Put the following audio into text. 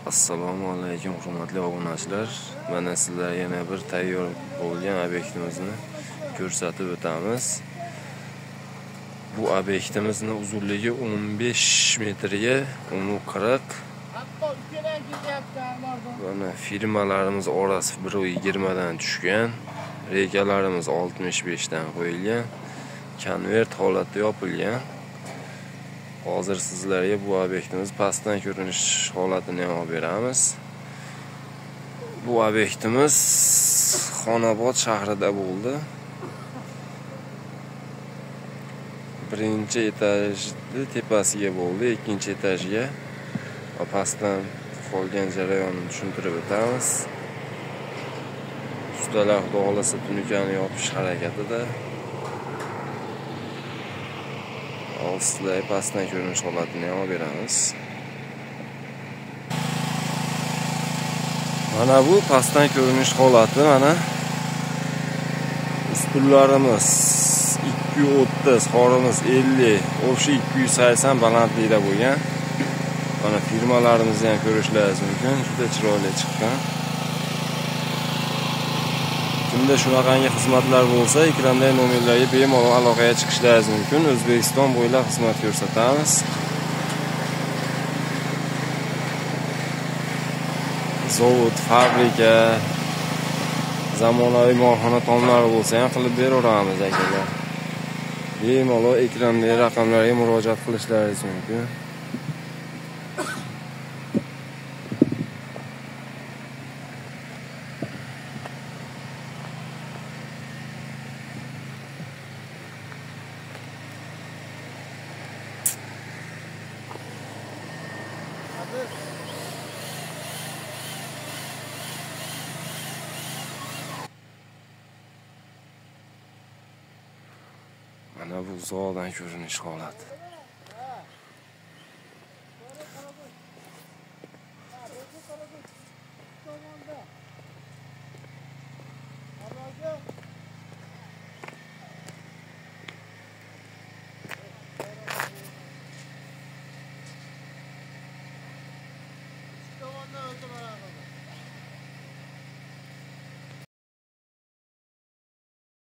Assalomu alaykum hurmatli obunachilar. Mana sizlarga yana bir tayyor bo'lgan obyektimizni ko'rsatib o'tamiz. Bu obyektimizni uzunligi 15 metrga 10.40. Mana firmalarimiz orasi 1.20 dan tushgan. Rekalarimiz 65 dan qo'yilgan. Konvert holatda yopilgan. Hozir sizlarga bu obyektimiz pastdan ko'rinish holatini ham olib beramiz. Bu obyektimiz Xonobod shahrida bo'ldi. Birinchi etajni tepasiga bo'ldi, ikkinchi etajga va pastdan qolgan jarayonni tushuntirib o'tamiz. Ustalar xudo xolasa tunukani yopish harakatida. Sizlarga pastdan ko'rinish holatini ham olib beramiz. Mana bu pastdan ko'rinish holati. Mana ustunlarimiz 230, xorimiz 50, o'sha 280 balandlikda bo'lgan. Mana firmalarimizni ham ko'rishlaringiz mumkin. Juda chiroyli chiqqan. Kimda shunaqangi xizmatlar bo'lsa, ekrandagi nomerlarga bemalol aloqaga chiqishlaringiz mumkin. O'zbekiston bo'ylab xizmat ko'rsatamiz. Zavod, fabrika, zamonaviy molxona tomlari bo'lsa ham qilib beraveramiz akalar. Bemalol ekrandagi raqamlarga murojaat qilishlaringiz mumkin. Mana bu uzoqdan ko'rinish holati.